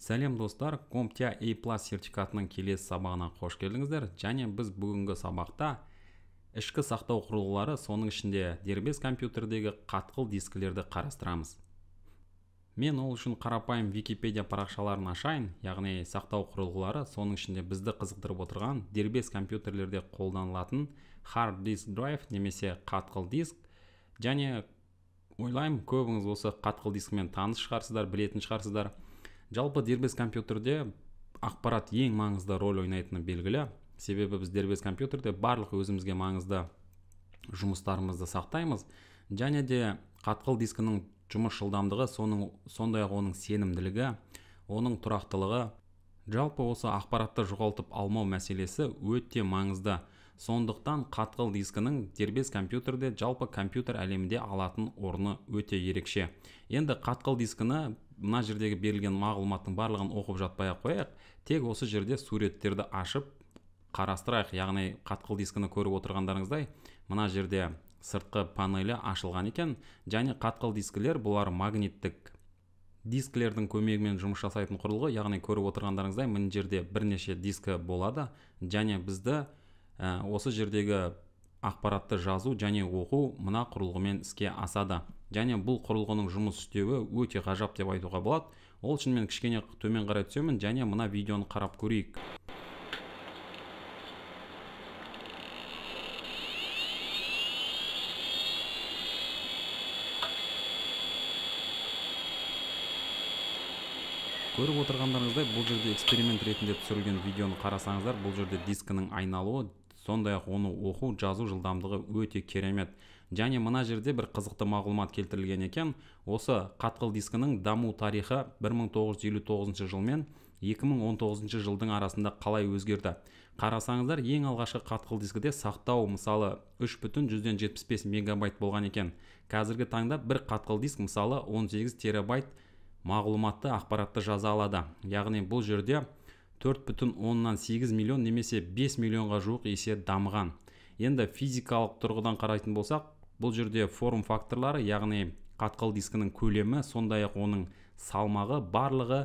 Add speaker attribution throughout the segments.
Speaker 1: Сәлем достар, CompTIA A+ сертификатының келесі сабағына қош келдіңіздер. Және біз бүгінгі сабақта ішкі сақтау құрылғылары, соның ішінде дербес компьютердегі қатқыл дискілерді қарастырамыз. Мен ол үшін қарапайым Википедия парақшаларын ашайын, яғни сақтау құрылғылары, соның ішінде бізді қызықтырып отырған дербес компьютерлерде қолданылатын hard disk drive немесе қатқыл диск. Және ойлаймын, көбіңіз осы қатқыл дискімен таныс шығарсыздар, білетін шығарсыздар. Жалпы дербес компьютерде ақпарат ең маңызды роль ойнайтыны белгілі. Себебі біз дербес компьютерде барлық өзімізге маңызды жұмыстарымызды сақтаймыз. Және де қатқыл дискінің жұмыс жылдамдығы, сондай-ақ оның сенімділігі, оның тұрақтылығы, жалпы осы ақпаратты жоғалтып алмау мәселесі өте маңызды. Сондықтан қатқыл дискінің дербес компьютерде, жалпы компьютер әлемінде алатын орны өте ерекше. Енді қатқыл дискіні мына жердегі берілген мағлұматтың барлығын оқып жатпай ақ қояйық, тек осы жерде суреттерді ашып қарастырайық. Яғни қатқыл дискіні көріп отырғандарыңыздай, мына жерде сыртқы панелі ашылған екен. Және қатқыл дискілер бұлар магниттік дискілердің көмегімен жұмыс жасайтын құрылғы. Яғни көріп отырғандарыңыздай, мына жерде бірнеше дискі болады. Және бізді осы жердегі ақпаратты жазу және оқу мына құрылғымен іске асады. Және бұл құрылғының жұмыс істеуі өте ғажап деп айтуға болады. Ол үшін мен кішкене төмен қарай түсемін және мына видеоны қарап көрейік. Көріп отырғандарыңыздай, бұл жерде эксперимент ретінде түсірілген видеоны қарасаңыздар, бұл жерде дискінің айналуы, сондай-ақ оны оқу, жазу жылдамдығы өте керемет. Және мына жерде бір қызықты мағлұмат келтірілген екен. Осы қатқыл дискінің даму тарихы 1959 жыл мен 2019 жылдың арасында қалай өзгерді. Қарасаңыздар, ең алғашқы қатқыл дискіде сақтау мысалы 3,75 мегабайт болған екен. Қазіргі таңда бір қатқыл диск мысалы 18 терабайт мағлұматты, ақпаратты жаза алады. Яғни бұл жерде 4,8 миллион немесе 5 миллионға жуық есе дамыған. Енді физикалық тұрғыдан қарайтын болсақ, бұл жерде форм факторлары, яғни қатқыл дискінің көлемі, сондай-ақ оның салмағы барлығы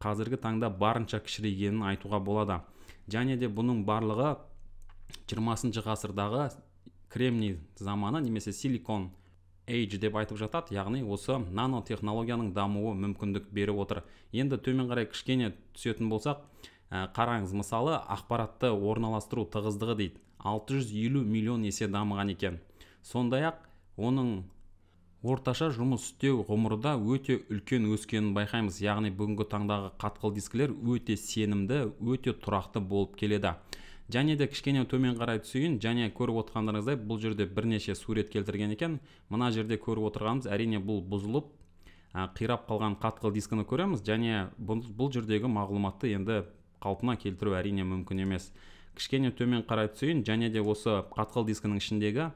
Speaker 1: қазіргі таңда барынша кішірейгенін айтуға болады. Және де бұның барлығы 20 ғасырдағы кремний заманы немесе силикон Age деп айтып жатады, яғни осы нанотехнологияның дамуы мүмкіндік беріп отыр. Енді төмен қарай кішкене түсетін болсақ, қараңыз, мысалы ақпаратты орналастыру тығыздығы дейді, 650 миллион есе дамыған екен. Сондай-ақ оның орташа жұмыс істеу ғұмыры да өте үлкен өскенін байқаймыз. Яғни бүгінгі таңдағы қатқыл дискілер өте сенімді, өте тұрақты болып келеді. Және де кішкене төмен қарай түсейін, және көріп отырғандарыңыздай, бұл жерде бірнеше сурет келтірген екен. Мына жерде көріп отырғанымыз, әрине бұл бұзылып, қирап қалған қатқыл дискіні көреміз. Және бұл жердегі мағлұматты енді қалпына келтіру әрине мүмкін емес. Кішкене төмен қарай түсейін, және де осы қатқыл дискінің ішіндегі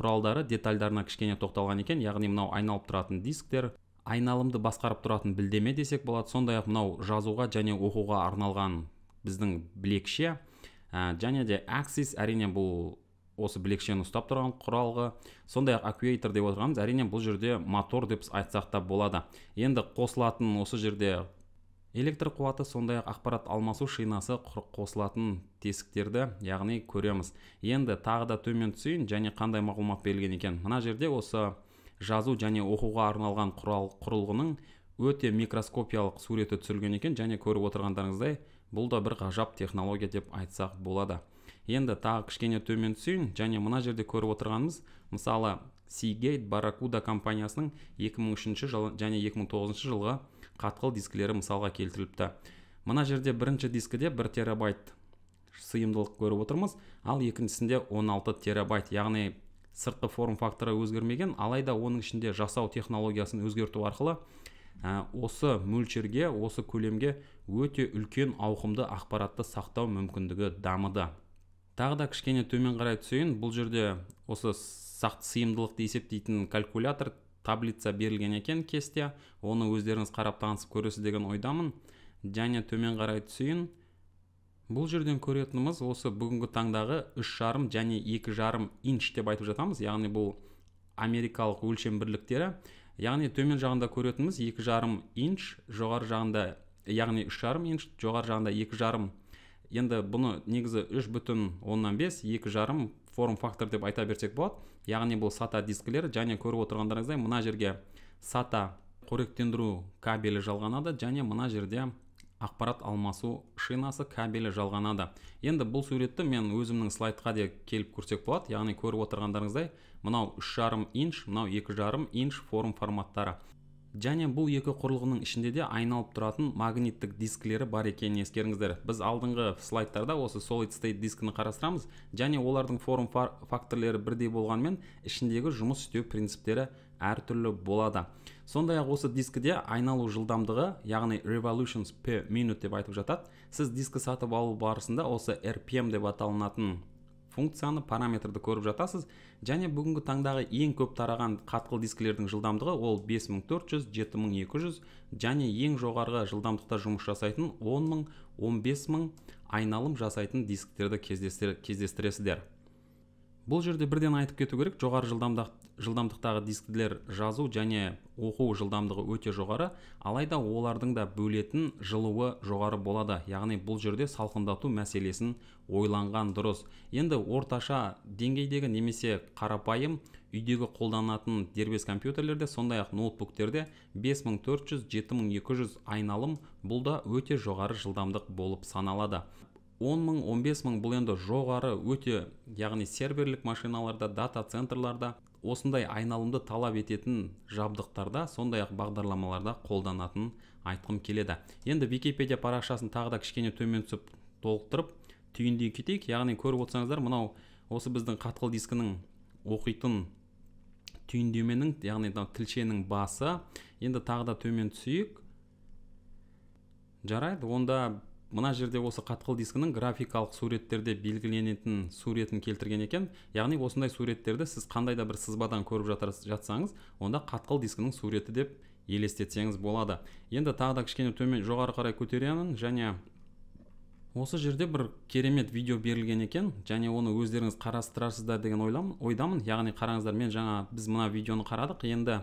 Speaker 1: құралдары, детальдарына кішкене тоқталған екен. Яғни мынау айналып тұратын дисктер, айналымды басқарып тұратын білдеме десек болады. Сондай-ақ мынау жазуға және оқуға арналған біздің білекше. Және де axis, әрине бұл осы білекшені ұстап тұрған құралғы. Сондай-ақ actuator деп отырғанымыз, әрине бұл жерде мотор деп айтсақ та болады. Енді қосылатын осы жерде электр қуаты, сондай-ақ ақпарат алмасу шинасы қосылатын тесіктерді, яғни көреміз. Енді тағы да төмен түсейін, және қандай мағлұмат берілген екен. Мына жерде осы жазу және оқуға арналған құрылғының өте микроскопиялық суреті түсірілген екен. Және көріп отырғандарыңыздай, бұл да бір ғажап технология деп айтсақ болады. Енді тағы кішкене төмен түсейін, және мына жерде көріп отырғанымыз, мысалы Seagate Barracuda компаниясының 2003 жылы және 2009 жылғы қатқыл дискілері мысалға келтіріліпті. Мына жерде бірінші дискіде 1 терабайт сыйымдылық көріп отырмыз, ал екіншісінде 16 терабайт, яғни сыртқы форм факторы өзгермеген, алайда оның ішінде жасау технологиясын өзгерту арқылы осы мөлшерге, осы көлемге өте үлкен ауқымды ақпаратты сақтау мүмкіндігі дамыды. Тағы да кішкене төмен қарай түсейін, бұл жерде осы сыйымдылықты есептейтін калькулятор, таблица берілген екен, кесте. Оны өздеріңіз қарап танысып көресіз деген ойдамын. Және төмен қарай түсейін. Бұл жерден көретініміз осы бүгінгі таңдағы 3,5 және 2,5 инч деп айтып жатамыз, яғни бұл америкалық өлшем бірліктері. Яғни төмен жағында көретініміз 2,5 инч, жоғары жағында яғни 3,5 инч, жоғары жағында 2,5. Енді бұны негізі 3,5, 2,5 форм фактор деп айта берсек болады. Яғни бұл SATA дискілер, және көріп отырғандарыңыздай мына жерге SATA қоректендіру кабелі жалғанады, және мына жерде ақпарат алмасу шинасы кабелі жалғанады. Енді бұл суретті мен өзімнің слайдқа де келіп көрсек болады. Яғни көріп отырғандарыңыздай мынау 3,5 инч, мынау 2,5 инч форм форматтары. Және бұл екі құрылғының ішінде де айналып тұратын магниттік дискілері бар екенін ескеріңіздер. Біз алдыңғы слайдтарда осы solid state дискіні қарастырамыз, және олардың форм факторлері бірдей болғанмен ішіндегі жұмыс істеу принциптері әртүрлі болады. Сондай-ақ осы дискіде айналу жылдамдығы, яғни revolutions per minute деп айтып жатады. Сіз дискі сатып алу барысында осы RPM деп аталынатын функцияны, параметрді көріп жатасыз. Және бүгінгі таңдағы ең көп тараған қатқыл дискілердің жылдамдығы ол 5400, 7200, және ең жоғарғы жылдамдықта жұмыс жасайтын 10 000, 15 000 айналым жасайтын дисктерді кездестіресіздер. Бұл жерде бірден айтып кету керек, жоғары жылдамдықтағы дискілер жазу және оқу жылдамдығы өте жоғары, алайда олардың да бөлетін жылуы жоғары болады. Яғни бұл жерде салқындату мәселесін ойланған дұрыс. Енді орташа деңгейдегі немесе қарапайым үйдегі қолданатын дербес компьютерлерде, сондай-ақ ноутбуктерде 5400, 7200 айналым, бұл да өте жоғары жылдамдық болып саналады. 10 000, 15 000 бұл енді жоғары өте, яғни серверлік машиналарда, дата центрларда осындай айналымды талап ететін жабдықтарда, сондай-ақ бағдарламаларда қолданатын айтқым келеді. Енді Википедия парақшасын тағы да кішкене төмен түсіп толықтырып түйіндей кетейік. Яғни көріп отырсаңыздар, мынау осы біздің қатқыл дискінің оқитын түйіндеменің, яғни мынау тілшенің басы. Енді тағы да төмен түсейік. Жарайды, онда мына жерде осы қатқыл дискінің графикалық суреттерде белгіленетін суретін келтірген екен. Яғни осындай суреттерді сіз қандай да бір сызбадан көріп жатсаңыз, онда қатқыл дискінің суреті деп елестетсеңіз болады. Енді тағы да кішкене төмен жоғары қарай көтеремін, және осы жерде бір керемет видео берілген екен, және оны өздеріңіз қарастырарсыздар деген ойдамын. Яғни қараңыздар, мен жаңа біз мына видеоны қарадық. Енді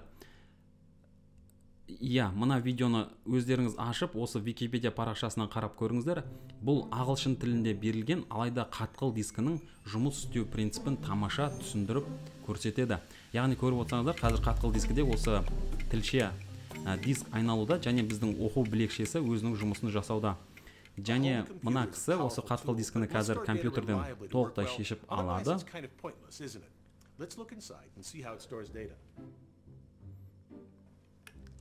Speaker 1: иә, мына видеоны өздеріңіз ашып, осы Википедия парақшасынан қарап көріңіздер. Бұл ағылшын тілінде берілген, алайда қатқыл дискінің жұмыс істеу принципін тамаша түсіндіріп көрсетеді. Яғни көріп отырсаңыздар, қазір қатқыл дискіде осы тілше, диск айналуда, және біздің оқу білекшесі өзінің жұмысын жасауда. Және мына кісі осы қатқыл дискіні қазір компьютерден толықтай шешіп алады.
Speaker 2: Let's look inside and see how it stores data.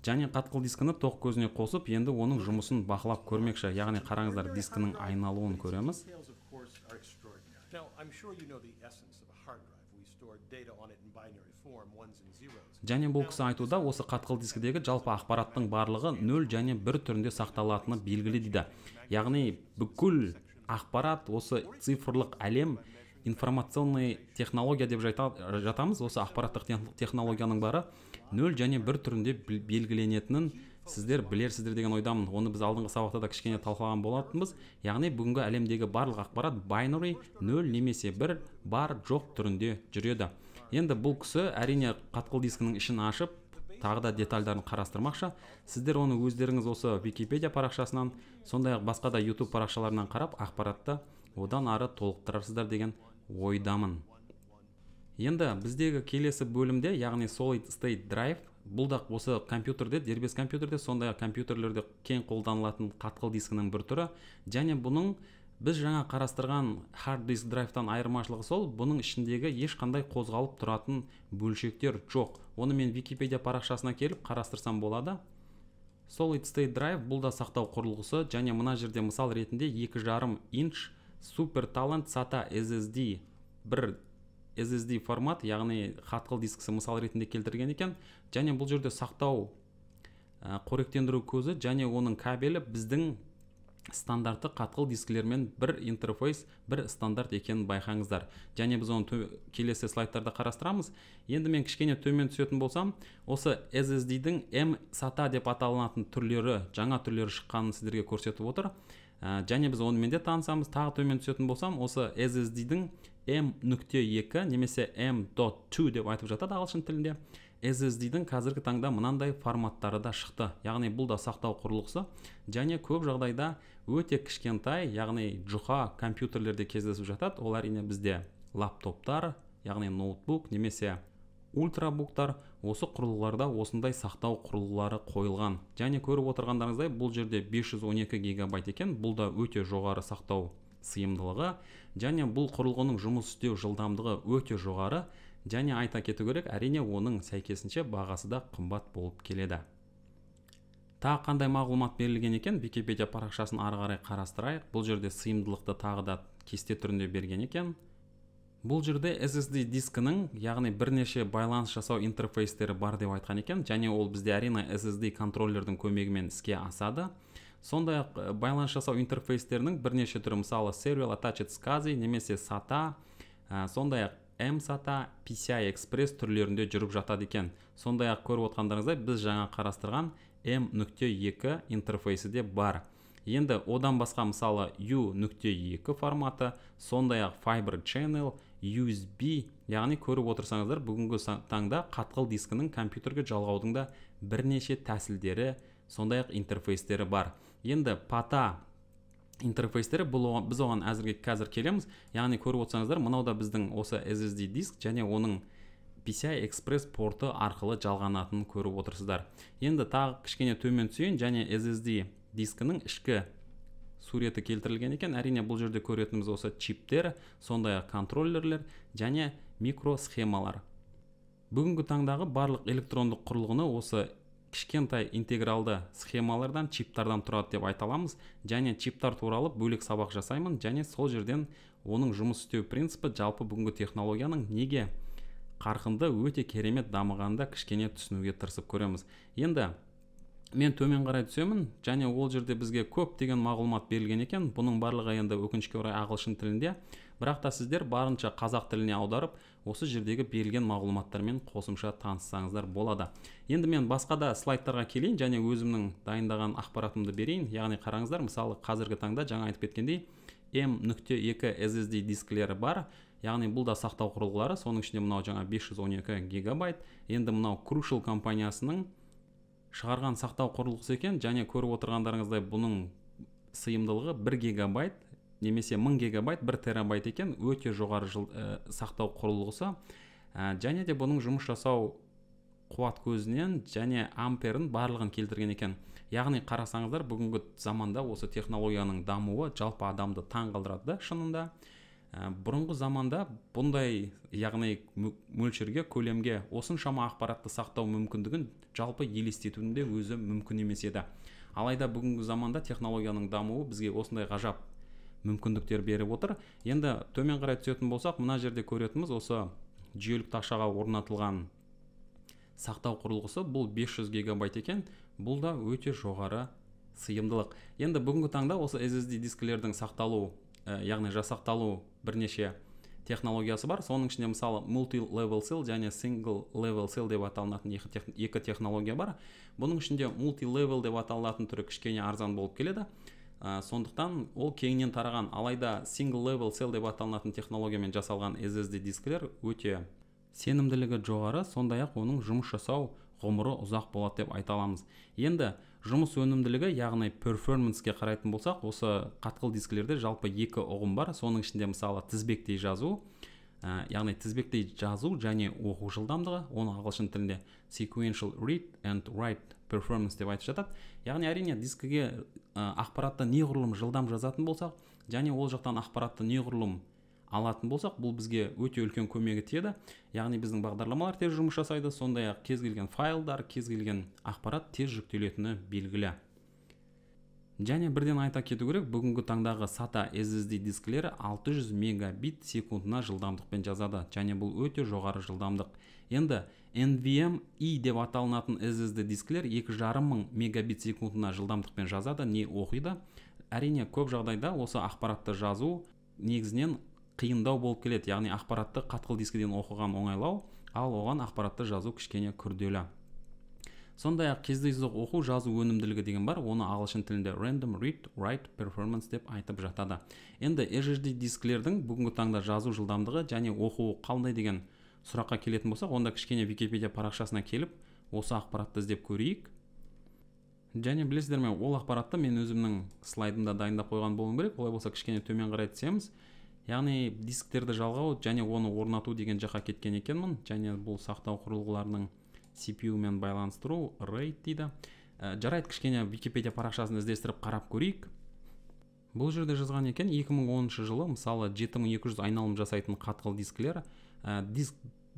Speaker 1: Және қатқыл дискіні тоқ көзіне қосып, енді оның жұмысын бақылап көрмекші. Яғни қараңыздар, дискінің айналуын көреміз.
Speaker 2: Now, I'm sure you know the essence of a hard drive. We store data on it in binary form, ones and zeros.
Speaker 1: Және бұл кісі айтуда, осы қатқыл дискідегі жалпы ақпараттың барлығы 0 және 1 түрінде сақталатыны белгілі дейді. Яғни бүкіл ақпарат, осы цифрлық әлем, информационный технология деп жатамыз, осы ақпараттық технологияның бары 0 және 1 түрінде белгіленетінін сіздер білерсіздер деген ойдамын. Оны біз алдыңғы сабақта да кішкене талқылаған болатынбыз. Яғни бүгінгі әлемдегі барлық ақпарат binary 0 немесе 1, бар жоқ түрінде жүреді. Енді бұл кісі әрине қатқыл дискінің ішін ашып, тағы да детальдарын қарастырмақшы. Сіздер оны өздеріңіз осы Википедия парақшасынан, сондай-ақ басқа да YouTube парақшаларынан қарап, ақпаратты одан ары толықтырарсыздар деген ойдамын. Енді біздегі келесі бөлімде, яғни Solid State Drive, бұл да осы компьютерде, дербес компьютерде, сондай-ақ компьютерлерде кең қолданылатын қатқыл дискінің бір түрі. Және бұның біз жаңа қарастырған hard disk drive-тан айырмашылығы сол, бұның ішіндегі ешқандай қозғалып тұратын бөлшектер жоқ. Оны мен Википедия парақшасына келіп қарастырсам болады. Solid State Drive бұл да сақтау құрылғысы, және мына жерде мысал ретінде 2,5 инч Super Talent SATA SSD, бір SSD формат, яғни қатқыл дискісі мысал ретінде келтірген екен. Және бұл жерде сақтау, қоректендіру көзі және оның кабелі біздің стандартты қатқыл дискілермен бір интерфейс, бір стандарт екенін байқаңыздар. Және біз оны келесі слайдтарда қарастырамыз. Енді мен кішкене төмен түсетін болсам, осы SSD-дің M SATA деп аталынатын түрлері, жаңа түрлері шыққанын сіздерге көрсетіп отыр. Және біз онымен де танысамыз. Тағы төмен түсетін болсам, осы SSD-дің M нүкте екі немесе M dot two деп айтып жатады ағылшын тілінде. SSD-дің қазіргі таңда мынандай форматтары да шықты. Яғни бұл да сақтау құрылғысы және көп жағдайда өте кішкентай, яғни жұқа компьютерлерде кездесіп жатады. Ол, әрине, бізде лаптоптар, яғни ноутбук немесе ультрабуктар. Осы құрылғыларда осындай сақтау құрылғылары қойылған. Және көріп отырғандарыңыздай, бұл жерде 512 гигабайт екен. Бұл да өте жоғары сақтау сыйымдылығы және бұл құрылғының жұмыс істеу жылдамдығы өте жоғары. Және айта кету керек, әрине, оның сәйкесінше бағасы да қымбат болып келеді. Тағы қандай мағлұмат берілген екен? Википедия парақшасын ары қарай қарастырайық. Бұл жерде сыйымдылықты тағы да кесте түрінде берген екен. Бұл жерде SSD дискінің, яғни бірнеше байланыс жасау интерфейстері бар деп айтқан екен және ол бізде, әрине, SSD контроллердің көмегімен іске асады. Сондай ақ байланыс жасау интерфейстерінің бірнеше түрі, мысалы, Serial Attached SCSI немесе SATA, сондай ақ mSATA, PCI Express түрлерінде жүріп жатады екен. Сондай ақ көріп отқандарыңыздай, біз жаңа қарастырған M.2 интерфейсі де бар. Енді одан басқа, мысалы, U.2 форматы, сондай ақ Fiber Channel, USB. Яғни көріп отырсаңыздар, бүгінгі таңда қатқыл дискінің компьютерге жалғаудың да бірнеше тәсілдері, сондай ақ интерфейстері бар. Енді PATA интерфейстері, бұл біз оған әзірге қазір келеміз. Яғни көріп отырсаңыздар, мынау да біздің осы SSD диск және оның PCI Express порты арқылы жалғанатынын көріп отырсыздар. Енді тағы кішкене төмен түсейін және SSD дискінің ішкі суреті келтірілген екен. Әрине, бұл жерде көретініміз осы чиптер, сондай ақ контроллерлер және микросхемалар. Бүгінгі таңдағы барлық электрондық құрылғыны осы кішкентай интегралды схемалардан, чиптардан тұрады деп айта аламыз. Және чиптар туралы бөлек сабақ жасаймын және сол жерден оның жұмыс істеу принципі, жалпы бүгінгі технологияның неге қарқынды, өте керемет дамығанын да кішкене түсінуге тырысып көреміз. Енді мен төмен қарай түсемін және ол жерде бізге көптеген мағлұмат берілген екен. Бұның барлығы енді, өкінішке орай, ағылшын тілінде, бірақ та сіздер барынша қазақ тіліне аударып, осы жердегі берілген мағлұматтармен қосымша таныссаңыздар болады. Енді мен басқа да слайдтарға келейін және өзімнің дайындаған ақпаратымды берейін. Яғни қараңыздар, мысалы, қазіргі таңда жаңа айтып кеткендей, M.2 SSD дискілері бар. Яғни бұл да сақтау құрылғылары, соның ішінде мынау жаңа 512 гигабайт. Енді мынау Crucial компаниясының шығарған сақтау құрылғысы екен және көріп отырғандарыңыздай, бұның сыйымдылығы 1 гигабайт немесе 1000 гигабайт, 1 терабайт екен. Өте жоғары сақтау құрылғысы және де бұның жұмыс жасау қуат көзінен және амперін барлығын келтірген екен. Яғни қарасаңыздар, бүгінгі заманда осы технологияның дамуы жалпы адамды таң қалдырады да шынында. Бұрынғы заманда бұндай, яғни мөлшерге, көлемге осыншама ақпаратты сақтау мүмкіндігін жалпы елестетудің де өзі мүмкін емес еді. Алайда бүгінгі заманда технологияның дамуы бізге осындай ғажап мүмкіндіктер беріп отыр. Енді төмен қарай түсетін болсақ, мына жерде көретініміз осы жүйелік тақшаға орнатылған сақтау құрылғысы. Бұл 500 гигабайт екен. Бұл да өте жоғары сыйымдылық. Енді бүгінгі таңда осы SSD дискілердің сақталу, яғни жасақталу бірнеше технологиясы бар. Соның ішінде, мысалы, multi level cell және single level cell деп аталынатын екі технология бар. Бұның ішінде multi level деп аталатын түрі кішкене арзан болып келеді, сондықтан ол кеңінен тараған. Алайда single level cell деп аталынатын технологиямен жасалған SSD дискілер өте сенімділігі жоғары, сондай ақ оның жұмыс жасау ғұмыры ұзақ болады деп айта аламыз. Енді жұмыс өнімділігі, яғни performance ке қарайтын болсақ, осы қатқыл дискілерде жалпы екі ұғым бар. Соның ішінде, мысалы, тізбектей жазу, яғни тізбектей жазу және оқу жылдамдығы. Оны ағылшын тілінде sequential read and write performance деп айтып жатады. Яғни, әрине, дискіге ақпаратты неғұрлым жылдам жазатын болсақ және ол жақтан ақпаратты неғұрлым алатын болсақ, бұл бізге өте үлкен көмегі тиеді. Яғни біздің бағдарламалар тез жұмыс жасайды, сондай ақ кез келген файлдар, кез келген ақпарат тез жүктелетіні белгілі. Және бірден айта кету керек, бүгінгі таңдағы SATA SSD дискілері 600 мегабит секундына жылдамдықпен жазады және бұл өте жоғары жылдамдық. Енді NVMe деп аталынатын SSD дискілер 2,5 мың мегабит секундына жылдамдықпен жазады не оқиды. Әрине, көп жағдайда осы ақпаратты жазу негізінен қиындау болып келеді. Яғни ақпаратты қатқыл дискіден оқыған оңайлау, ал оған ақпаратты жазу кішкене күрделі. Сондай ақ кездейсоқ оқу жазу өнімділігі деген бар. Оны ағылшын тілінде random read write performance деп айтып жатады. Енді HDD дискілердің бүгінгі таңда жазу жылдамдығы және оқуы қандай деген Сұраққа келетін болсақ, онда кішкене Википедия парақшасына келіп, осы ақпаратты іздеп көрейік. Және білесіздер ме, ол ақпаратты мен өзімнің слайдымда дайындап қойған болуым керек. Олай болса, кішкене төмен қарай түсеміз. Яғни дисктерді жалғау және оны орнату деген жаққа кеткен екенмін. Және бұл сақтау құрылғыларының CPU мен байланыстыру, RAID дейді. Жарайды, кішкене Википедия парақшасын іздестіріп қарап көрейік. Бұл жерде жазған екен, 2010 жылы, мысалы, 7200 айналым жасайтын қатқыл дискілер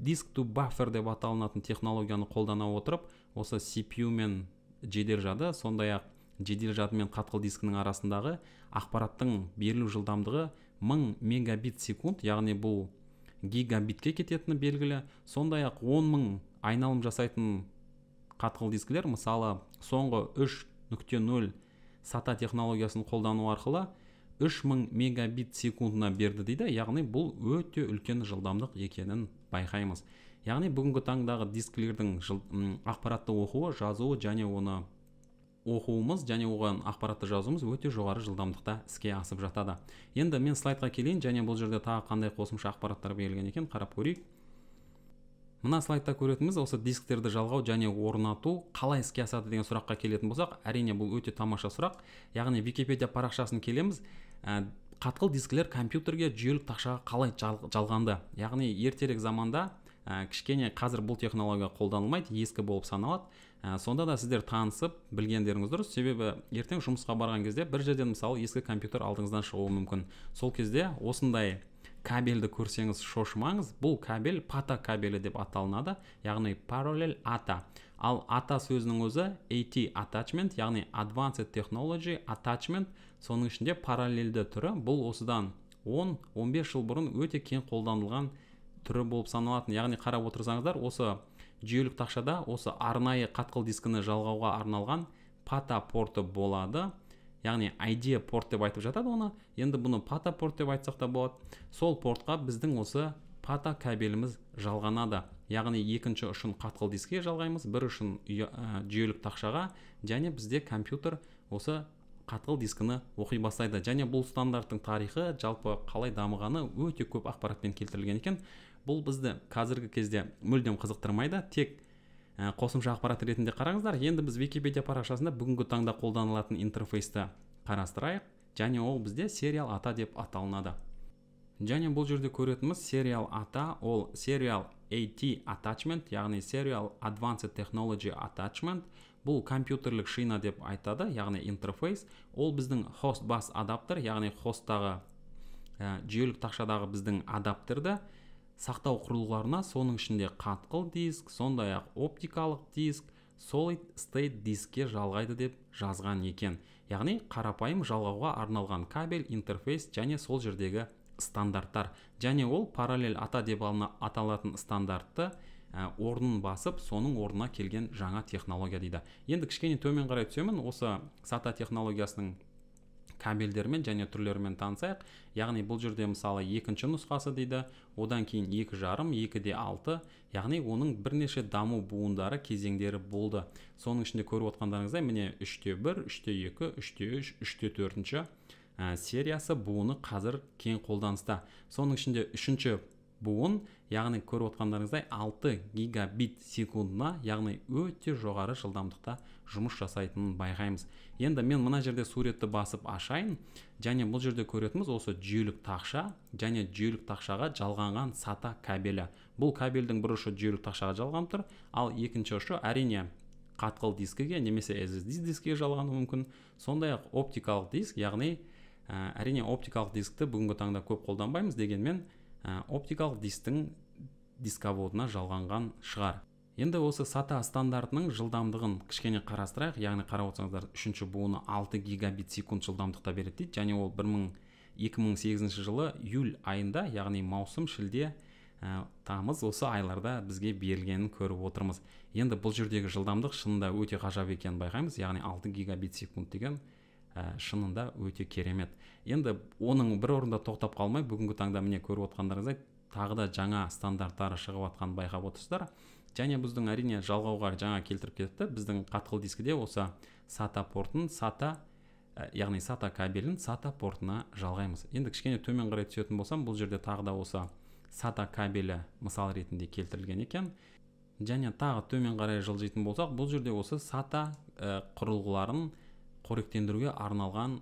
Speaker 1: disk to buffer деп аталынатын технологияны қолдана отырып, осы CPU мен жедел жады, сондай-ақ жедел жады мен қатқыл дискінің арасындағы ақпараттың берілу жылдамдығы 1000 мегабит секунд, яғни бұл гигабитке кететіні белгілі. Сондай-ақ 10 мың айналым жасайтын қатқыл дискілер, мысалы, соңғы 3.0 SATA технологиясын қолдану арқылы 3000 мегабит секундына берді дейді. Яғни бұл өте үлкен жылдамдық екенін байқаймыз. Яғни бүгінгі таңдағы дискілердің ақпаратты оқуы, жазуы және оны оқуымыз және оған ақпаратты жазуымыз өте жоғары жылдамдықта іске асып жатады. Енді мен слайдқа келейін және бұл жерде тағы қандай қосымша ақпараттар берілген екен, қарап көрейік. Мына слайдта көретініміз, осы дисктерді жалғау және орнату қалай іске асады деген сұраққа келетін болсақ, әрине, бұл өте тамаша сұрақ. Яғни Википедия парақшасын келеміз. Қатқыл дискілер компьютерге, жүйелік тақшаға қалай жалғанды? Яғни ертерек заманда, кішкене қазір бұл технология қолданылмайды, ескі болып саналады. Сонда да сіздер танысып білгендеріңіз дұрыс, себебі ертең жұмысқа барған кезде бір жерден, мысалы, ескі компьютер алдыңыздан шығуы мүмкін. Сол кезде осындай кабельді көрсеңіз, шошымаңыз. Бұл кабель PATA кабелі деп аталынады, яғни Parallel ATA. Ал ATA сөзінің өзі AT attachment, яғни Advanced Technology Attachment, соның ішінде параллельді түрі. Бұл осыдан 10-15 жыл бұрын өте кең қолданылған түрі болып саналатын. Яғни қарап отырсаңыздар, осы жүйелік тақшада осы арнайы қатқыл дискіні жалғауға арналған PATA порты болады, яғни IDEA порт деп айтып жатады оны. Енді бұны PATA порт деп айтсақ та болады. Сол портқа біздің осы PATA кабеліміз жалғанады. Яғни екінші ұшын қатқыл дискіге жалғаймыз, бір ұшын жүйелік тақшаға, және бізде компьютер осы қатқыл дискіні оқи бастайды. Және бұл стандарттың тарихы, жалпы қалай дамығаны өте көп ақпаратпен келтірілген екен. Бұл бізді қазіргі кезде мүлдем қызықтырмайды, тек қосымша ақпарат ретінде қараңыздар. Енді біз Википедия парақшасында бүгінгі таңда қолданылатын интерфейсті қарастырайық, және ол бізде Serial ATA деп аталынады. Және бұл жерде көретініміз, Serial ATA ол Serial AT Attachment, яғни Serial Advanced Technology Attachment. Бұл компьютерлік шина деп айтады, яғни интерфейс. Ол біздің host bus адаптер, яғни хосттағы, жүйелік тақшадағы біздің адаптерді сақтау құрылғыларына, соның ішінде қатқыл диск, сондай ақ оптикалық диск, solid state дискке жалғайды деп жазған екен. Яғни қарапайым жалғауға арналған кабель, интерфейс және сол жердегі стандарттар. Және ол Parallel ATA деп аталатын стандартты орнын басып, соның орнына келген жаңа технология дейді. Енді кішкене төмен қарай түсемін, осы SATA технологиясының кабельдермен және түрлерімен танысайық. Яғни бұл жерде, мысалы, екінші нұсқасы дейді, одан кейін 2,5, 2,6, яғни оның бірнеше даму буындары, кезеңдері болды. Соның ішінде көріп отқандарыңыздай, міне, 3,1, 3,2, 3,3, 3,4-ші сериясы, буыны қазір кең қолданыста. Соның ішінде үшінші буын, яғни көріп отқандарыңыздай, 6 гигабит секундына, яғни өте жоғары жылдамдықта жұмыс жасайтынын байқаймыз. Енді мен мына жерде суретті басып ашайын, және бұл жерде көретініміз осы жүйелік тақша және жүйелік тақшаға жалғанған SATA кабелі. Бұл кабельдің бір ұшы жүйелік тақшаға жалғанып тұр, ал екінші ұшы, әрине, қатқыл дискіге немесе SSD дискіге жалғануы мүмкін. Сондай ақ оптикалық диск, яғни әрине, оптикалық дискті бүгінгі таңда көп қолданбаймыз, дегенмен оптикалық дисктің дисководына жалғанған шығар. Енді осы SATA стандартының жылдамдығын кішкене қарастырайық. Яғни қарап отырсаңыздар, үшінші буыны 6 гигабит секунд жылдамдықта береді дейді. Және ол 2008 жылы июль айында, яғни маусым, шілде, тамыз, осы айларда бізге берілгенін көріп отырмыз. Енді бұл жердегі жылдамдық шынында өте ғажап екенін байқаймыз. Яғни 6 гигабит секунд деген шынында өте керемет. Енді оның бір орында тоқтап қалмай, бүгінгі таңда, міне, көріп отқандарыңыздай, тағы да жаңа стандарттары шығып жатқанын байқап отырсыздар. Және біздің, әрине, жалғауға жаңа келтіріп кетті, біздің қатқыл дискіде осы SATA портын, SATA, яғни SATA кабелін SATA портына жалғаймыз. Енді кішкене төмен қарай түсетін болсам, бұл жерде тағы да осы SATA кабелі мысал ретінде келтірілген екен. Және тағы төмен қарай жылжитын болсақ, бұл жерде осы SATA құрылғыларын қоректендіруге арналған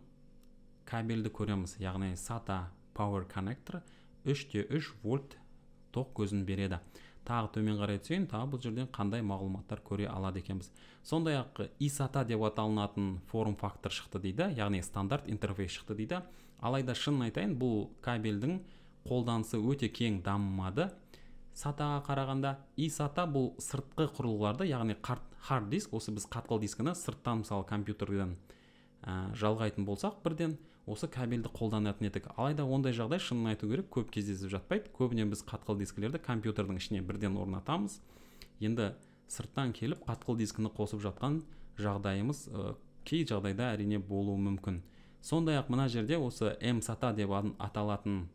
Speaker 1: кабельді көреміз. Яғни SATA Power Connector 3,3 вольт тоқ көзін береді. Тағы төмен қарай түсейін, тағы бұл жерден қандай мағлұматтар көре алады екенбіз. Сондай-ақ eSATA деп аталынатын форм-фактор шықты дейді, яғни стандарт интерфейс шықты дейді. Алайда шынын айтайын, бұл кабельдің қолданысы өте кең дамымады SATA-ға қарағанда. eSATA бұл сыртқы құрылғыларды, яғни hard диск, осы біз қатқыл дискіні сырттан, мысалы, компьютерден жалғайтын болсақ, бірден осы кабельді қолданатын едік. Алайда ондай жағдай, шынын айту керек, көп кездесіп жатпайды. Көбіне біз қатқыл дискілерді компьютердің ішіне бірден орнатамыз. Енді сырттан келіп қатқыл дискіні қосып жатқан жағдайымыз кей жағдайда, әрине, болуы мүмкін. Сондай ақ мына жерде осы mSATA деп аталатын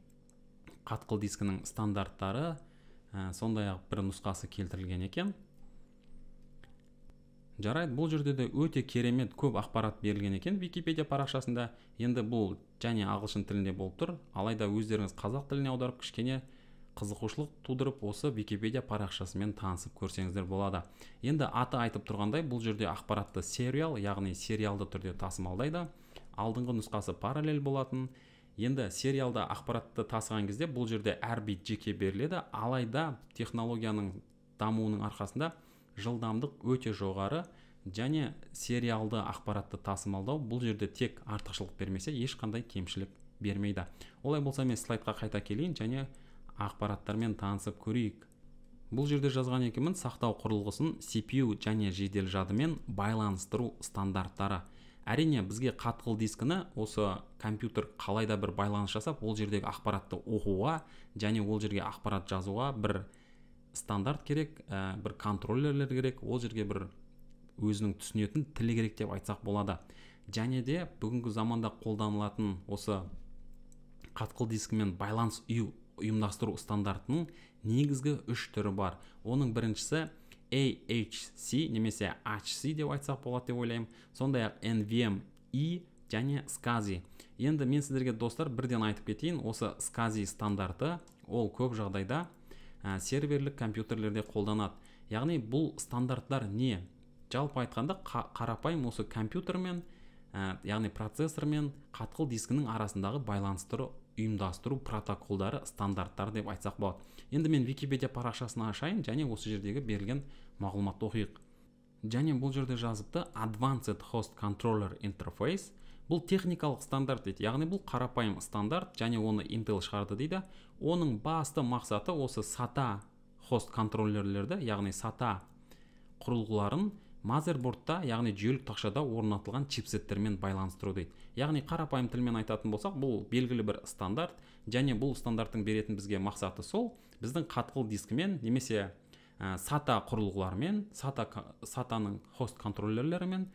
Speaker 1: қатқыл дискінің стандарттары, сондай ақ бір нұсқасы келтірілген екен. Жарайды, бұл жерде де өте керемет көп ақпарат берілген екен Википедия парақшасында. Енді бұл және ағылшын тілінде болып тұр, алайда өздеріңіз қазақ тіліне аударып, кішкене қызығушылық тудырып, осы Википедия парақшасымен танысып көрсеңіздер болады. Енді аты айтып тұрғандай, бұл жерде ақпаратты serial, яғни сериалды түрде тасымалдайды. Алдыңғы нұсқасы параллель болатын. Енді сериалда ақпаратты тасыған кезде бұл жерде әр бит жеке беріледі. Алайда технологияның дамуының арқасында жылдамдық өте жоғары және сериалды ақпаратты тасымалдау бұл жерде тек артықшылық бермесе, ешқандай кемшілік бермейді. Олай болса, мен слайдқа қайта келейін және ақпараттармен танысып көрейік. Бұл жерде жазған екенмін: сақтау құрылғысын CPU және жедел жадымен байланыстыру стандарттары. Әрине, бізге қатқыл дискіні осы компьютер қалай да бір байланыс жасап, ол жердегі ақпаратты оқуға және ол жерге ақпарат жазуға бір стандарт керек, бір контроллерлер керек, ол жерге бір өзінің түсінетін тілі керек деп айтсақ болады. Және де бүгінгі заманда қолданылатын осы қатқыл дискімен байланыс ұйымдастыру стандартының негізгі үш түрі бар. Оның біріншісі AHCI немесе HC деп айтсақ болады деп ойлаймын. Сондай ақ NVMe және SCSI. Енді мен сіздерге, достар, бірден айтып кетейін, осы SCSI стандарты ол көп жағдайда серверлік компьютерлерде қолданады. Яғни бұл стандарттар не? Жалпы айтқанда, қарапайым осы компьютермен, яғни процессормен қатқыл дискінің арасындағы байланыстыру ұйымдастыру протоколдары, стандарттар деп айтсақ болады. Енді мен Википедия парақшасын ашайын және осы жердегі берілген мағлұматты оқиық. Және бұл жерде жазыпты: Advanced Host Controller Interface, бұл техникалық стандарт дейді. Яғни бұл қарапайым стандарт және оны Intel шығарды дейді. Оның басты мақсаты осы SATA хост контроллерлерді, яғни SATA құрылғыларын мазербордта, яғни жүйелік тақшада орнатылған чипсеттермен байланыстыру дейді. Яғни қарапайым тілмен айтатын болсақ, бұл белгілі бір стандарт және бұл стандарттың беретін бізге мақсаты сол біздің қатқыл дискімен немесе SATA құрылғыларымен, SATA-ның хост контроллерлерімен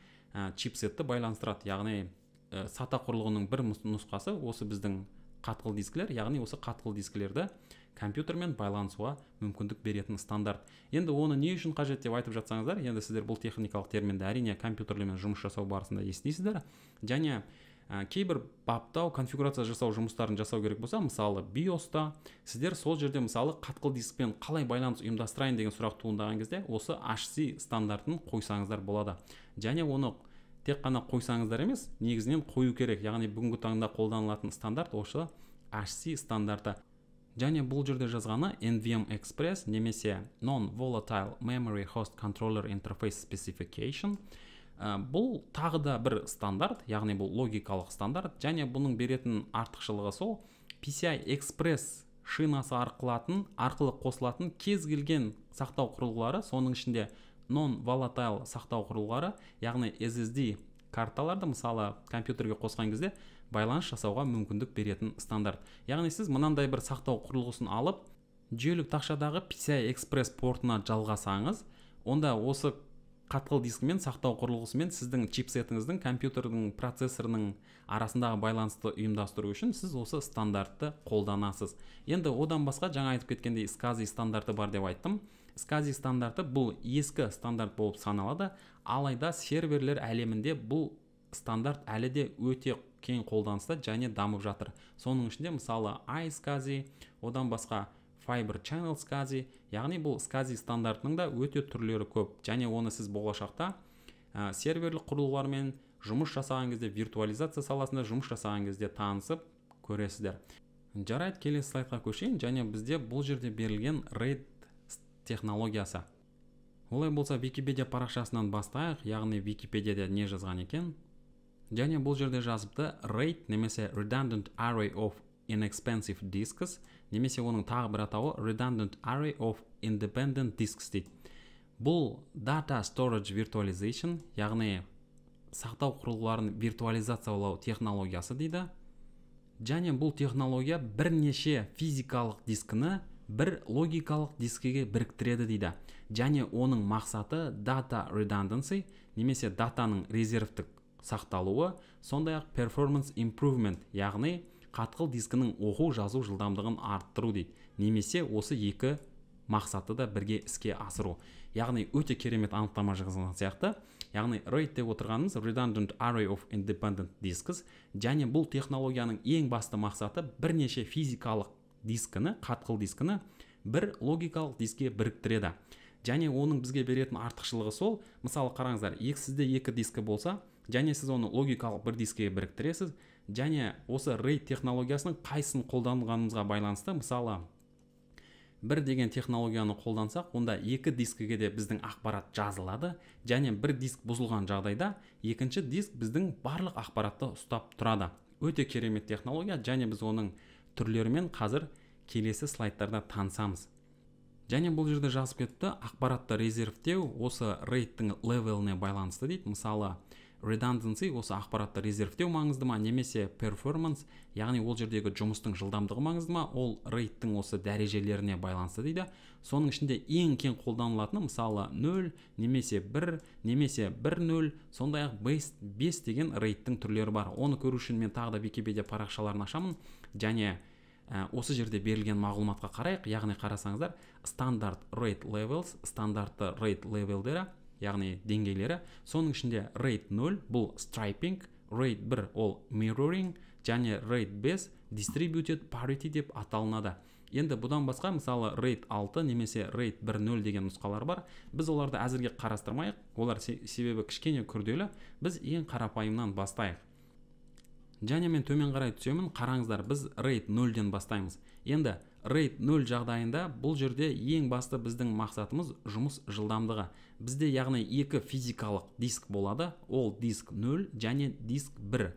Speaker 1: чипсетті байланыстырады. Яғни SATA құрылғының бір нұсқасы осы біздің қатқыл дискілер, яғни осы қатқыл дискілерді компьютермен байланысуға мүмкіндік беретін стандарт. Енді оны не үшін қажет деп айтып жатсаңыздар, енді сіздер бұл техникалық терминді, әрине, компьютерлермен жұмыс жасау барысында естисіздер. Және кейбір баптау, конфигурация жасау жұмыстарын жасау керек болса, мысалы, BIOS-та сіздер сол жерде, мысалы, қатқыл дискпен қалай байланыс ұйымдастырайын деген сұрақ туындаған кезде, осы HC стандартын қойсаңыздар болады. Және оны тек қана қойсаңыздар емес, негізінен қою керек. Яғни бүгінгі таңда қолданылатын стандарт осы HC стандарты. Және бұл жерде жазғаны NVM Express немесе Non-Volatile Memory Host Controller Interface Specification. Бұл тағы да бір стандарт, яғни бұл логикалық стандарт. Және бұның беретін артықшылығы сол PCI Express шинасы арқылы қосылатын кез келген сақтау құрылғылары, соның ішінде non-volatile сақтау құрылғылары, яғни SSD карталарды, мысалы, компьютерге қосқан кезде байланыс жасауға мүмкіндік беретін стандарт. Яғни сіз мынандай бір сақтау құрылғысын алып, жүйелік тақшадағы PCI Express портына жалғасаңыз, онда осы қатқыл дискімен, сақтау құрылғысымен сіздің чипсетіңіздің, компьютердің процессорының арасындағы байланысты ұйымдастыру үшін сіз осы стандартты қолданасыз. Енді одан басқа жаңа айтып кеткендей, SCSI стандарты бар деп айттым. SCSI стандарты бұл ескі стандарт болып саналады, алайда серверлер әлемінде бұл стандарт әлі де өте кең қолданыста және дамып жатыр. Соның ішінде, мысалы, iSCSI, одан басқа Fibre Channel, Fiber Channel SCSI. Яғни бұл SCSI стандартының да өте түрлері көп және оны сіз болашақта серверлік құрылғылармен жұмыс жасаған кезде, виртуализация саласында жұмыс жасаған кезде танысып көресіздер. Жарайды, келесі слайдқа көшейін. Және бізде бұл жерде берілген RAID технологиясы. Олай болса, Википедия парақшасынан бастайық, яғни Википедияда не жазған екен? Және бұл жерде жазыпты: RAID немесе Redundant Array of Inexpensive Disks, немесе оның тағы бір атауы Redundant Array of Independent Disks дейді. Бұл Data Storage Virtualization, яғни сақтау құрылғыларын виртуализациялау технологиясы дейді. Және бұл технология бірнеше физикалық дискіні бір логикалық дискіге біріктіреді дейді. Және оның мақсаты data redundancy немесе датаның резервтік сақталуы, сондай ақ performance improvement, яғни қатқыл дискінің оқу жазу жылдамдығын арттыру дейді, немесе осы екі мақсатты да бірге іске асыру. Яғни өте керемет анықтама жазылған сияқты. Яғни RAID деп отырғанымыз Redundant Array of Independent Disks. Және бұл технологияның ең басты мақсаты бірнеше физикалық дискіні, қатқыл дискіні бір логикалық дискке біріктіреді. Және оның бізге беретін артықшылығы сол, мысалы, қараңыздар, сізде екі дискі болса және сіз оны логикалық бір дискіге біріктіресіз. Және осы RAID технологиясының қайсысын қолданғанымызға байланысты, мысалы, бір деген технологияны қолдансақ, онда екі дискіге де біздің ақпарат жазылады және бір диск бұзылған жағдайда екінші диск біздің барлық ақпаратты ұстап тұрады. Өте керемет технология және біз оның түрлерімен қазір келесі слайдтарда танысамыз. Және бұл жерде жазып кетті: ақпаратты резервтеу осы RAID-тің level іне байланысты дейді. Мысалы, redundancy, осы ақпаратты резервтеу маңызды ма немесе performance, яғни ол жердегі жұмыстың жылдамдығы маңызды ма, ол RAID-тің осы дәрежелеріне байланысты дейді. Соның ішінде ең кең қолданылатыны, мысалы, 0 немесе 1 немесе 1.0, сондай ақ 5 деген RAID-тің түрлері бар. Оны көру үшін мен тағы да Википедия парақшаларын ашамын және осы жерде берілген мағлұматқа қарайық. Яғни қарасаңыздар, стандарт RAID levels, стандартты RAID level дері, яғни деңгейлері. Соның ішінде RAID 0 бұл striping, RAID 1 ол mirroring және RAID 5 distributed parity деп аталынады. Енді бұдан басқа, мысалы, RAID 6 немесе RAID 1.0 деген нұсқалар бар. Біз оларды әзірге қарастырмайық, олар себебі кішкене күрделі. Біз ең қарапайымнан бастайық. Және мен төмен қарай түсемін. Қараңыздар, біз RAID 0-ден бастаймыз. Енді RAID 0 жағдайында бұл жерде ең басты біздің мақсатымыз жұмыс жылдамдығы бізде. Яғни екі физикалық диск болады, ол диск 0 және диск 1.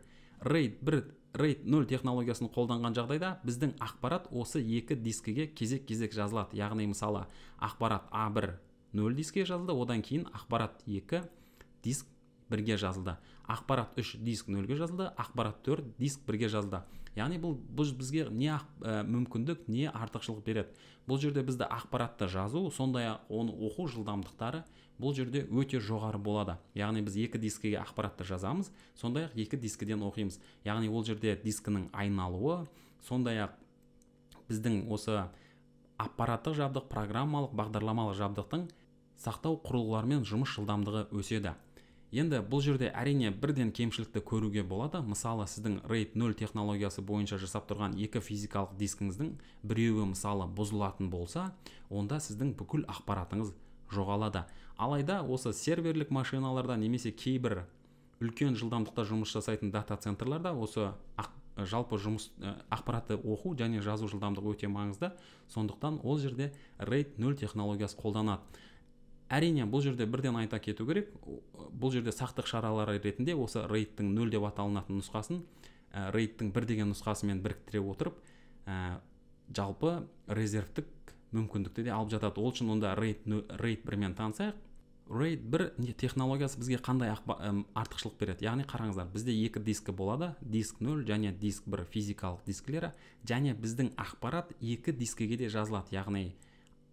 Speaker 1: RAID 1, RAID 0 технологиясын қолданған жағдайда біздің ақпарат осы екі дискіге кезек-кезек жазылады. Яғни, мысалы, ақпарат А1 0 дискіге жазылды, одан кейін ақпарат 2 диск бірге жазылды, ақпарат 3 диск 0-ге жазылды, ақпарат 4 диск бірге жазылды. Яғни бұл бізге не мүмкіндік, не артықшылық береді? Бұл жерде бізді ақпаратты жазу, сондай ақ оны оқу жылдамдықтары бұл жерде өте жоғары болады. Яғни біз екі дискіге ақпаратты жазамыз, сондай ақ екі дискіден оқимыз. Яғни ол жерде дискінің айналуы, сондай ақ біздің осы аппараттық жабдық, программалық бағдарламалық жабдықтың сақтау құрылғыларымен жұмыс жылдамдығы өседі. Енді бұл жерде, әрине, бірден кемшілікті көруге болады. Мысалы, сіздің RAID 0 технологиясы бойынша жасап тұрған екі физикалық дискіңіздің біреуі, мысалы, бұзылатын болса, онда сіздің бүкіл ақпаратыңыз жоғалады. Алайда осы серверлік машиналарда немесе кейбір үлкен жылдамдықта жұмыс жасайтын дата центрларда осы жалпы жұмыс, ақпаратты оқу және жазу жылдамдығы өте маңызды. Сондықтан ол жерде RAID 0 технологиясы қолданады. Әрине, бұл жерде бірден айта кету керек, бұл жерде сақтық шаралары ретінде осы RAID-тің 0 деп аталынатын нұсқасын RAID-тің 1 деген нұсқасымен біріктіре отырып, жалпы резервтік мүмкіндікті де алып жатады. Ол үшін онда RAID 1-мен танысайық. RAID 1 технологиясы бізге қандай артықшылық береді? Яғни қараңыздар, бізде екі дискі болады, диск 0 және диск 1 физикалық дискілері, және біздің ақпарат екі дискіге де жазылады. Яғни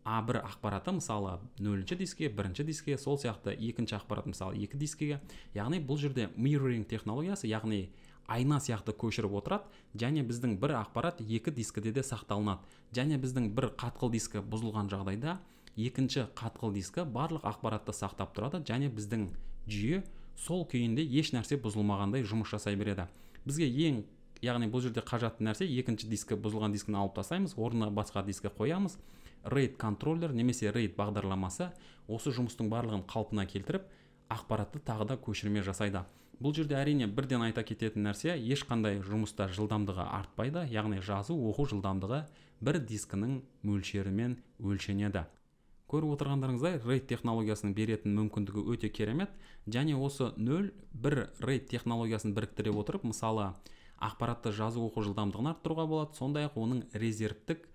Speaker 1: А1 ақпараты, мысалы, нөлінші дискіге, бірінші дискіге, сол сияқты екінші ақпарат, мысалы, екі дискіге. Яғни бұл жерде mirroring технологиясы, яғни айна сияқты көшіріп отырады және біздің бір ақпарат екі дискіде де сақталынады. Және біздің бір қатқыл дискі бұзылған жағдайда екінші қатқыл дискі барлық ақпаратты сақтап тұрады және біздің жүйе сол күйінде еш нәрсе бұзылмағандай жұмыс жасай береді. Бізге ең Яғни бұл жерде қажетті нәрсе: екінші дискі, бұзылған дискіні алып тастаймыз, орнына басқа дискі қоямыз. RAID контроллер немесе RAID бағдарламасы осы жұмыстың барлығын қалпына келтіріп, ақпаратты тағы да көшірме жасайды. Бұл жерде, әрине, бірден айта кететін нәрсе: ешқандай жұмыста жылдамдығы артпайды, яғни жазу, оқу жылдамдығы бір дискінің мөлшерімен өлшенеді. Көріп отырғандарыңыздай, RAID технологиясының беретін мүмкіндігі өте керемет. Және осы 0, 1 RAID технологиясын біріктіре отырып, мысалы, ақпаратты жазу, оқу жылдамдығын арттыруға болады, сондай ақ оның резервтік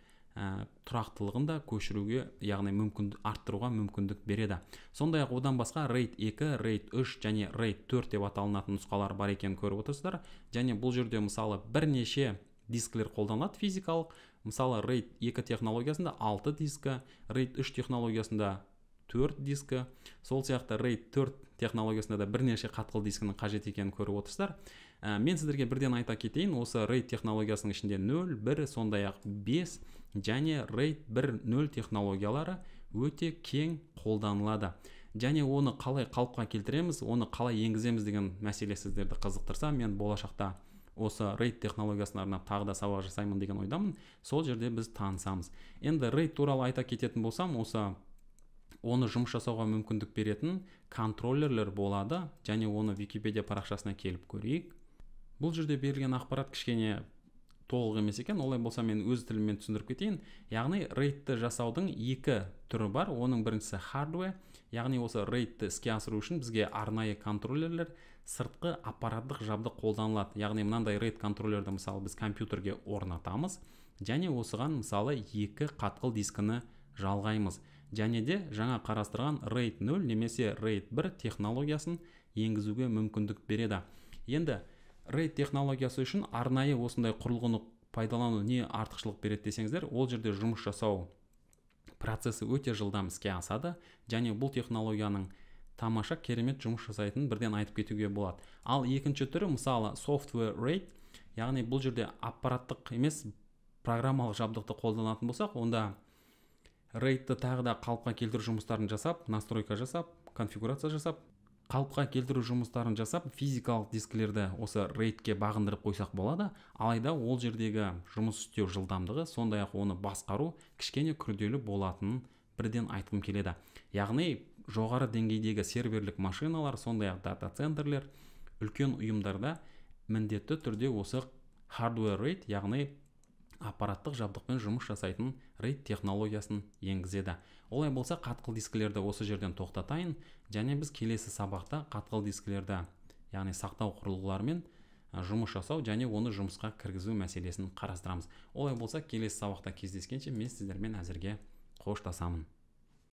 Speaker 1: тұрақтылығын да көшіруге, яғни мүмкін арттыруға мүмкіндік береді. Сондай ақ одан басқа RAID 2, RAID 3 және RAID 4 деп аталынатын нұсқалар бар екенін көріп отырсыздар. Және бұл жерде, мысалы, бірнеше дискілер қолданылады физикалық. Мысалы, RAID 2 технологиясында 6 дискі, RAID 3 технологиясында 4 дискі, сол сияқты RAID 4 технологиясында да бірнеше қатқыл дискінің қажет екенін көріп отырсыздар. Мен сіздерге бірден айта кетейін, осы RAID технологиясының ішінде 0, 1, сондай ақ 5 және RAID 1, 0 технологиялары өте кең қолданылады. Және оны қалай қалыпқа келтіреміз, оны қалай енгіземіз деген мәселе сіздерді қызықтырса, мен болашақта осы RAID технологиясына арнап тағы да сабақ жасаймын деген ойдамын. Сол жерде біз танысамыз. Енді RAID туралы айта кететін болсам, осы оны жұмыс жасауға мүмкіндік беретін контроллерлер болады. Және оны Википедия парақшасына келіп көрейік. Бұл жерде берілген ақпарат кішкене толық емес екен. Олай болса, мен өз тіліммен түсіндіріп кетейін. Яғни RAID-ті жасаудың екі түрі бар. Оның біріншісі hardware, яғни осы RAID-ті іске асыру үшін бізге арнайы контроллерлер, сыртқы аппараттық жабдық қолданылады. Яғни мынандай RAID контроллерді, мысалы, біз компьютерге орнатамыз және осыған, мысалы, екі қатқыл дискіні жалғаймыз және де жаңа қарастырған RAID 0 немесе RAID 1 технологиясын енгізуге мүмкіндік береді. Енді RAID технологиясы үшін арнайы осындай құрылғыны пайдалану не артықшылық береді десеңіздер, ол жерде жұмыс жасау процесі өте жылдам іске асады және бұл технологияның тамаша, керемет жұмыс жасайтынын бірден айтып кетуге болады. Ал екінші түрі, мысалы, software RAID, яғни бұл жерде аппараттық емес, программалық жабдықты қолданатын болсақ, онда RAID-ті тағы да қалыпқа келтіру жұмыстарын жасап, настройка жасап, конфигурация жасап, қалыпқа келтіру жұмыстарын жасап, физикалық дискілерді осы RAID-ке бағындырып қойсақ болады. Алайда ол жердегі жұмыс істеу жылдамдығы, сондай ақ оны басқару кішкене күрделі болатынын бірден айтқым келеді. Яғни жоғары деңгейдегі серверлік машиналар, сондай ақ дата центрлер, үлкен ұйымдарда міндетті түрде осы hardware RAID, яғни аппараттық жабдықпен жұмыс жасайтын RAID технологиясын енгізеді. Олай болса, қатқыл дискілерді осы жерден тоқтатайын және біз келесі сабақта қатқыл дискілерді, яғни сақтау құрылғыларымен жұмыс жасау және оны жұмысқа кіргізу мәселесін қарастырамыз. Олай болса, келесі сабақта кездескенше мен сіздермен әзірге қоштасамын.